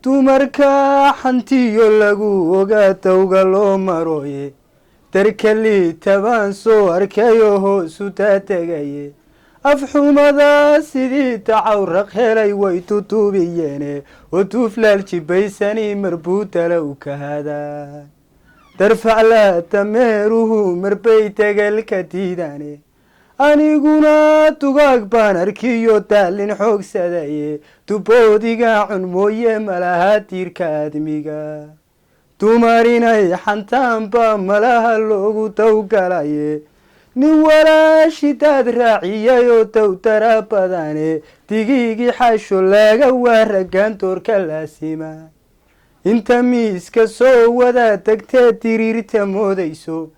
Dumarka xantiyo lagu ogaa dawga loo maroye, darka liitabaan soo arkayo hoosu daadegaye. Afxumada sidii tacawraq helay way tutuubiyeene, oo tuuflaal jibaysani marbuutala u kahaadaan. Darfacla dameeruhu marbay degalka diidaane, aniguna dugaag baan arkiyo daalin xoogsadaye. Duboodiga cun mooye malaha diirka aadmiga. Dumar inay xantaanba malaha loogu dawgalaye, nin walaashidaad raaciyay oo dawdara badane. Digiigii xasho laga waa raggaan doorka laasima. Inta miiska soo wada degtee diriirta moodayso,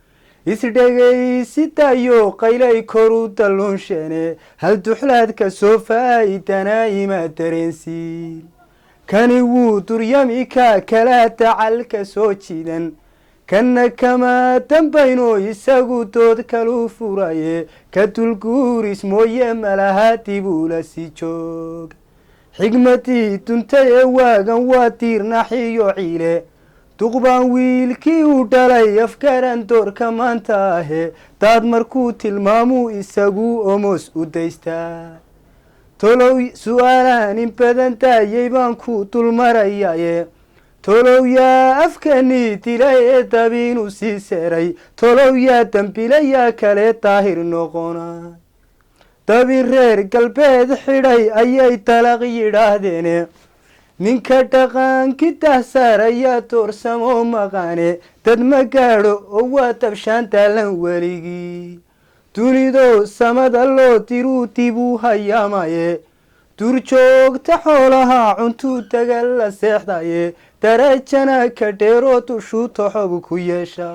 isdhegaysidayo qaylay koru dalluunsheene. Hal duxlaadka soo faa'idanaa ima dareensiin. Kani wuu duryami ka kala dacalka soo jiidan, kana kama dambaynoo isagu dood kalu furaye. Ka dulguuris mooye malaha dibuula si joog. Xigmadii duntay ee waagan waa diirnaxiyo ciile. Duqbaan wiilkii uu dhalay afgaran doorka maanta ahe. Daad markuu tilmaamuu isagu omos u daystaa. Tolow su-aalaan in badan daayay baan ku dulmarayaye, tolow yaa afkanii dilay ee dabiinu sii seeray? Tolow yaa dambilayaa kale daahir noqona? Dabin reer galbeed xidhay ayay dalaq yidhaahdeene, ninka dhaqaankii dahsaar ayaa doorsamoo maqaane. Dad ma gaadho oo waa dabshaan daalan weligii. Dunido samada loo diruu dibuu hayaamaye, duurjoogta xoolaha cuntuu dagal la seexdaye. Darajana ka dheeroo dushuu toxob ku yeesha.